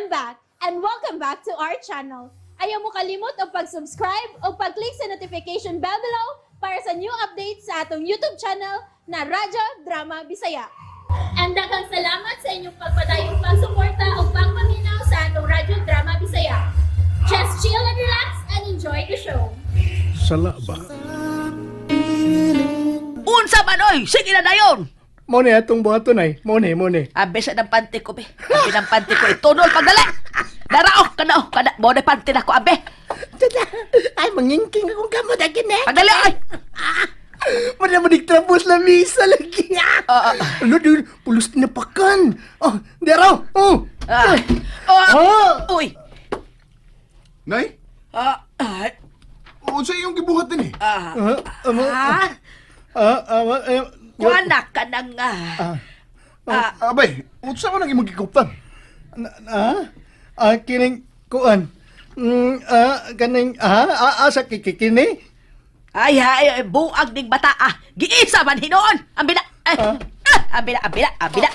I'm back and welcome back to our channel. Ayaw mo kalimot og pag-subscribe o pag-click sa notification bell below para sa new updates sa atong YouTube channel na Radyo Drama Bisaya. And daghang salamat sa inyong pagpadayong pagsuporta o pagpaminaw sa atong Radyo Drama Bisaya. Just chill and relax and enjoy the show. Sala ba? Unsa man oy, sige na dayon. Mo ni atong buhaton ay. Mo ni, mo ni. Abe sa ng panty ko be. Abe ng panty ko itunol pagdali. Dara oh, kana oh, kana mo na panty na ko abe. Ay, mangingking akong kamot agin eh. Pagdali oy. Wala mo nagtrapos la misa lagi. Ah, ah. Ano din, pulos tinapakan. Oh, di araw. Oh. Ah. Oh. Ah. Uy. Nay, Ah, ah, unsa iyong gibuhat din eh? ah. Ah, amo, Ah, ah, ah, eh, wala ka nang ah. Ah, Abay, unsa man ang imong gikuptan? Ah, ah, kining kuan. Kaning, sa kikikini. Ay, ay, ay, buag ning bata ah. Giisa man hinuon. Ambila. Ay, ah, ambila, ambila, ambila.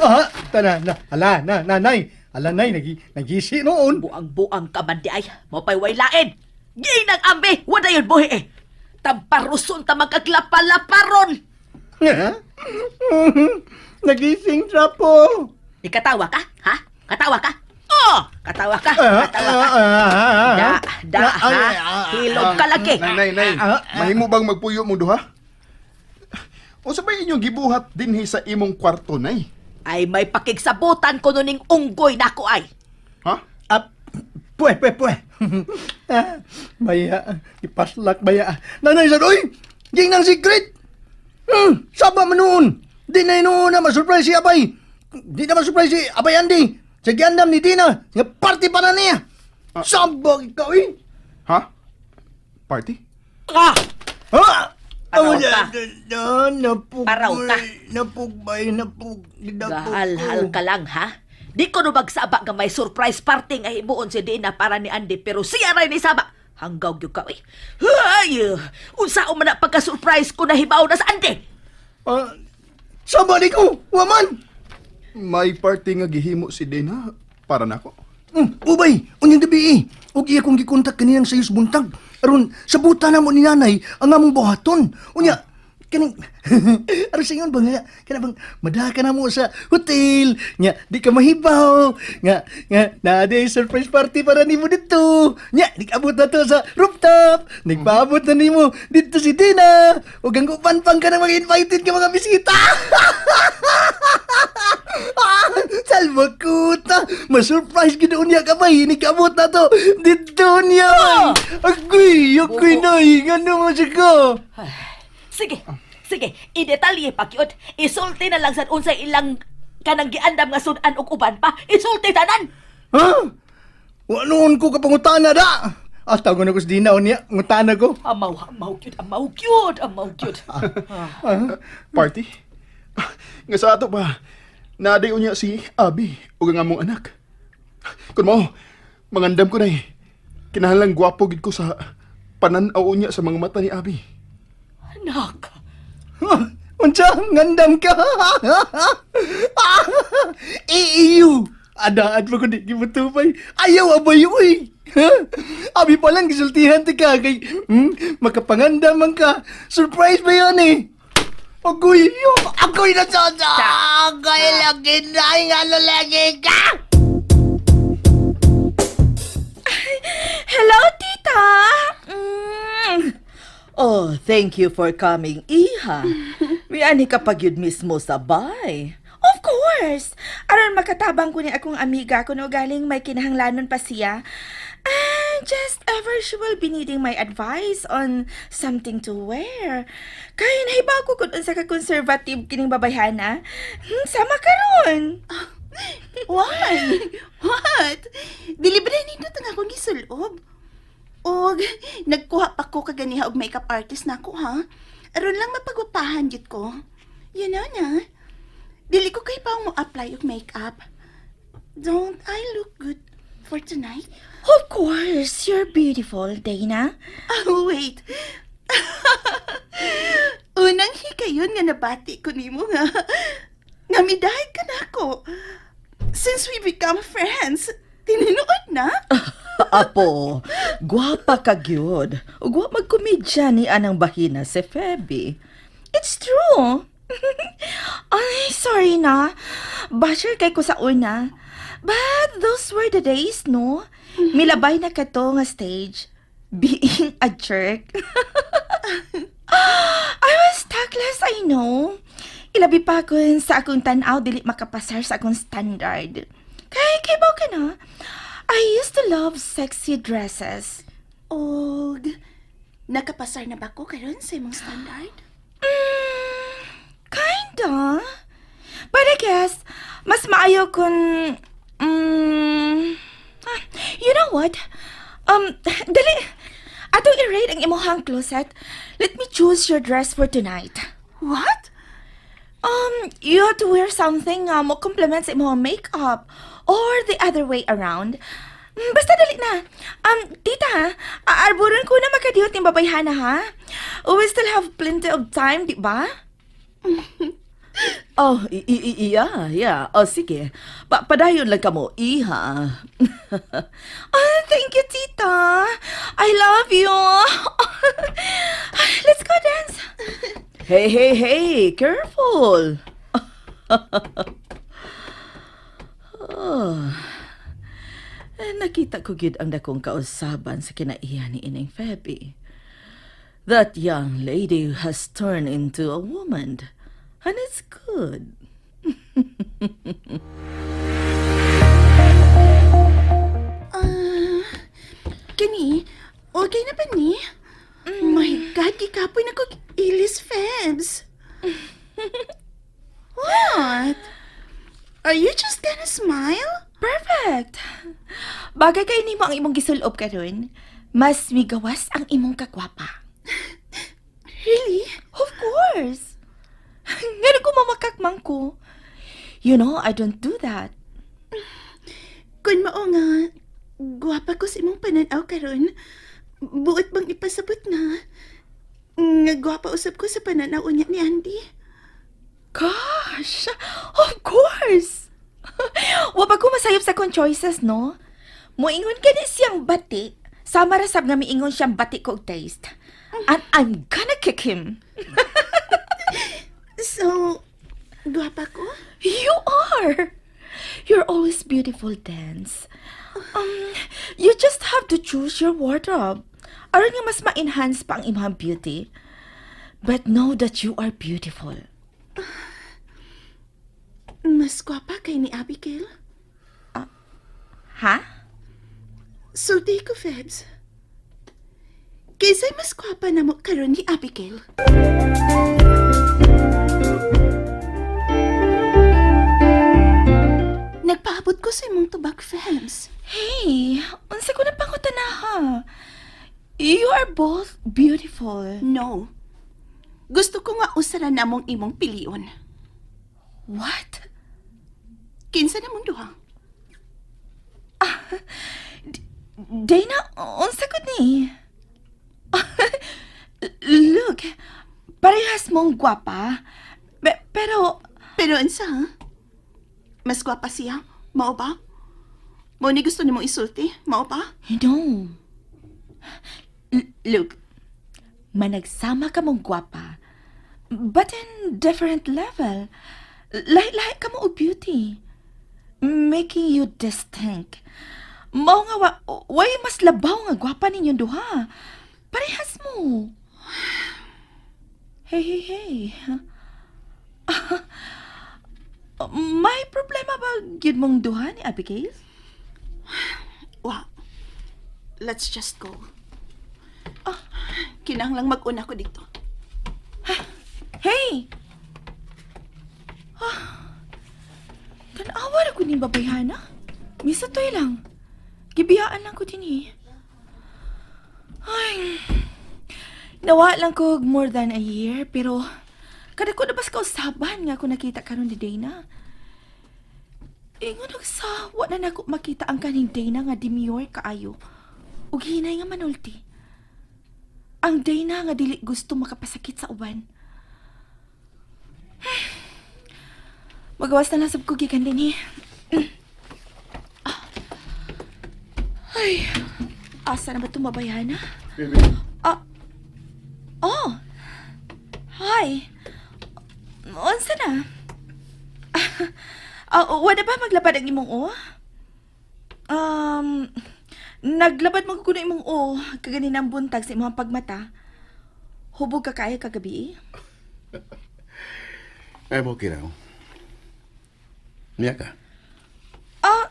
Ah, tana, na, ala, na, nanay. Ala, nay, nagisi noon. Buang-buang ka man di ay. Mapay way lain. Ginang ambi, wala yun buhi eh. Tamparuson ta magkaglapalaparon. Ha? Nagising trapo. Ikatawa ka? Ha? Katawa ka? Oh! Katawa ka? Ah, Katawa ka? ah, Da, da, ah, ha? ah, ah, Hilog ka lagi. Nay, nay, nay. Ah, ah. Mahimo bang magpuyo mo duha? Unsa ba inyong gibuhat dinhi sa imong kwarto, nay? Ay, may pakigsabutan ko ning unggoy nako ay. Ha? Ah, puwe, puwe, puwe. Ah, baya, ipaslak baya. Nanay sa oy! Ging ng secret! Saba man noon! Di na noon na masurprise si Abay! Di na masurprise si Abay Andy! Sa giandam ni Dina, nga party pa na niya! Saba ikaw eh! Ha? Party? Ah! Ha? Paraw Oh, ka. Napug, Paraw ka. Napugbay, napug, napug. Gahalhal ka lang, ha? Di ko no magsaba nga may surprise party nga himuon si Dina para ni Andy pero siya ray ni Saba. Hanggaw gyud ka, oy. Hay! Unsa man na pagka-surprise ko na hibaw na sa Andy? Ah, saba ni ko, waman! May party nga gihimo si Dina para nako. Ubay, unyang gabi eh. Og iya kong gikontak kaninang sayos buntag. Aron, sabutan na mo ni nanay ang among buhaton. Unya, kaning aron sa ingon ba nga kana bang madaka na mo sa hotel nya di ka mahibaw nga nga naa di surprise party para nimo dito nya di abot na to sa rooftop, nagpaabot na nimo dito si Dina ug ang uban pang ka ng mga invited nga mga bisita. Ah, salva kuta. Ma-surprise gid unya ka ba? Hinikabot na to. Dito niya. Agoy, agoy na. Ngano mo siya ka? Sige, sige, i-detalye pa gyud. Isulti na lang sa unsay ilang kanang giandam nga sudan og uban pa. Isulti tanan. Ha? Wa noon ko kapangutana da. Ah, tago na ko sa Dina unya. Ngutana ko. Amaw, amaw gyud, amaw gyud, amaw gyud. Party? Nga sa ato pa, naaday unya si Abi ug ang among anak. Kun mo, mangandam ko nay. Kinahanglan gwapo gid ko sa panan-aw unya sa mga mata ni Abi. Anak. Ha? Unsa? Ngandam ka? EEU! Adaad mo kung di gimutupay. Ayaw abay, uy! Ha? Abi pa lang, gisultihan ti ka kay makapangandam man ka. Surprise ba yan eh? Agoy, yo! Agoy na sa Agoy lagi na! Ano lagi ka? Hello, Tita! Oh, thank you for coming, Iha. Miani ka pa gyud mismo sa bay. Of course! Aron makatabang ko ni akong amiga kuno galing may kinahanglanon pa siya. And just ever she will be needing my advice on something to wear. Kay nahibaw ko kung unsa ka conservative kining babayhana. Sama karon. Why? What? Dili ba nindot ang akong gisulob? Og nagkuha pa ko kaganiha og makeup artist nako ha. Aron lang mapagwapahan jud ko. You know na. Dili ko kay pa mo apply og makeup. Don't I look good for tonight? Of course, you're beautiful, Dana. Oh, wait. Unang hikayon nga nabati ko nimo nga nga midahay ka nako. Since we become friends. Tinuod na? Apo, gwapa ka gyud. Ug wa magkomedya ni anang bahina si Feby. It's true. Ay, sorry na. Basher kay ko sa una. But those were the days, no? Milabay na kato nga stage. Being a jerk. I was tactless, I know. Ilabi pa kun sa akong tanaw dili makapasar sa akong standard. Kay kibaw ka na. I used to love sexy dresses. Og, nakapasar na ba ko karon sa imong standard? Kinda. But I guess, mas maayo kung... Ah, you know what? Dali. Atong i-raid ang imuhang closet. Let me choose your dress for tonight. What? You have to wear something mo complements imong makeup or the other way around. Basta dali na. Tita, aarburon ko na makadiyot ni babayhana ha. We still have plenty of time, di ba? Oh, yeah. Oh, sige. Padayon lang kamo, iha. Oh, thank you, tita. I love you. Let's go dance. Hey, hey, hey, careful. Oh. Eh, nakita ko gid ang dakong kausaban sa kinaiya ni Ineng Feby. That young lady has turned into a woman. And it's good. Ah, kani, okay na ba ni? My God, gikapoy na kog ilis, Febs. What? Are you just gonna smile? Perfect. Bagay kay nimo ang imong gisulob karon. Mas migawas ang imong kagwapa. Really? Of course. Ngano ko mamakakmang ko? You know, I don't do that. Kung mao nga, gwapa ko sa imong pananaw karon, buot bang ipasabot nga nga gwapa usab ko sa pananaw unya ni Andy? Gosh, of course. Wa ba ko masayop sa akong choices, no? Moingon kani siyang bati. Sama ra sab nga miingon siyang bati ko og taste. And I'm gonna kick him. So, gwapa ko? You are. You're always beautiful, Dance. You just have to choose your wardrobe. Aron nga mas ma-enhance pa ang imong beauty. But know that you are beautiful. Mas gwapa kay ni Abigail? Ha? Sulti ko, Febs. Kinsay mas gwapa namo karon ni Abigail? Nagpaabot ko sa imong tubag, Febs. Hey, unsa ko na pangutana ha? You are both beautiful. No. Gusto ko nga usa ra namong imong pilion. What? Kinsa namong duha? Dana, unsa ko ni? Look, parehas mong gwapa. Pero, Pero unsa, ha? Mas gwapa siya, mao ba? Mao ni gusto nimong isulti, mao ba? No. Look, managsama ka mong gwapa, but in different level. Lahi-lahi ka mo og beauty. Making you distinct. Mao nga way mas labaw nga gwapa ninyong duha. Parehas mo. Hey, hey, hey. May problema ba gyud mong duha ni Abigail? Wa. Let's just go. Ah, kinahanglang mag-una ko dito. Hey! Ah, tanawa ra ko ni babayhana. Misa toy lang. Gibiyaan lang ko din eh. Ay, nawa lang ko og more than a year, pero kada ko na bas kausaban nga ako nakita karon ni Dana. Ingon og sa, wa na nako makita ang kaning Dana nga demure kaayo. Ug hinay nga manulti. Ang Dana nga dili gusto makapasakit sa uban. Magawas na lang sab ko gikan din eh. Ah. Ay, asa na ba itong babayana? Baby. Ah, oh, hi. Unsa na? Ah, wala ba maglabad ang imong o? Naglabad man ko na imong o kaganinang buntag sa imong pagmata. Hubog ka kaya kagabi? I'm okay now. Niya ka? Ah,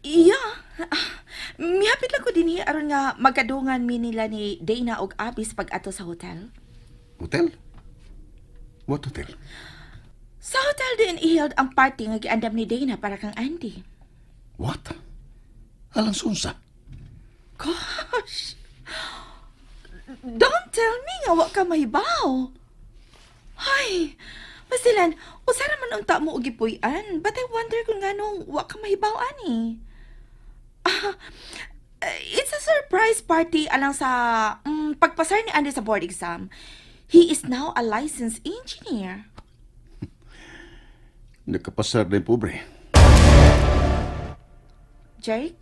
iya. Ah, mihapit lang ko dinhi aron nga magkadungan mi nila ni Dana og Abis pag-ato sa hotel. Hotel? What hotel? Sa hotel din i-held ang party nga giandam ni Dana para kang Andy. What? Alang sunsa. Gosh! Don't tell me nga wa ka mahibaw. Ay, Masilan, usara man unta mo og gipuy-an. But I wonder kung nganong wa ka mahibaw ani. Ah, it's a surprise party alang sa pagpasar ni Andy sa board exam. He is now a licensed engineer. Nakapasar na yung pobre. Jake,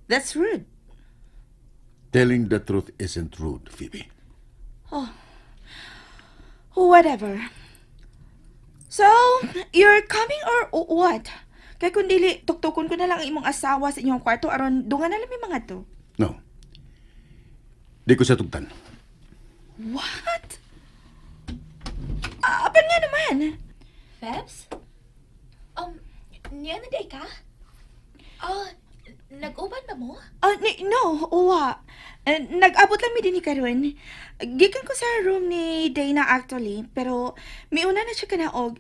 that's rude. Telling the truth isn't rude, Phoebe. Whatever. So, you're coming or what? Kay kung dili, tuktukon ko na lang ang imong asawa sa inyong kwarto aron dungan na lang mi mga to. No. Di ko sa tugtan. What? Ah, apan nga naman. Febs? Niya na day ka? Ah, nag-uban ba mo? Ah, no, uwa. Eh, nag-abot lang mi dinhi karon. Gikan ko sa room ni Dana actually, pero miuna na siya kanaog.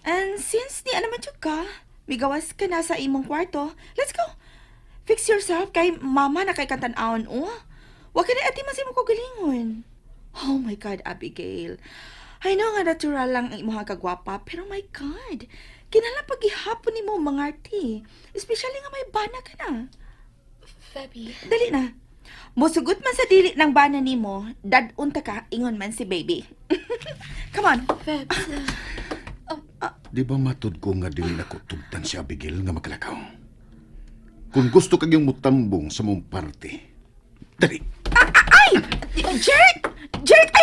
And since ni naman jud ka, migawas ka na sa imong kwarto. Let's go. Fix yourself kay mama na kay kantan-awon, oh. Wa ka na ati mas imo kagalingon. Oh my God, Abigail. I know nga natural lang ang imong kagwapa, pero my God, kinahanglan paghihapon nimo mangarti. Especially nga may bana ka na. Feby. Dali na. Musugot man sa dili ng bana nimo, dad-unta ka, ingon man si baby. Come on. Febs. Di ba matud ko nga dili nako tugtan si Abigail nga makalakaw? Kung gusto kag yung mutambong sa mong parte, dali. Ay! Jerk! Jerk!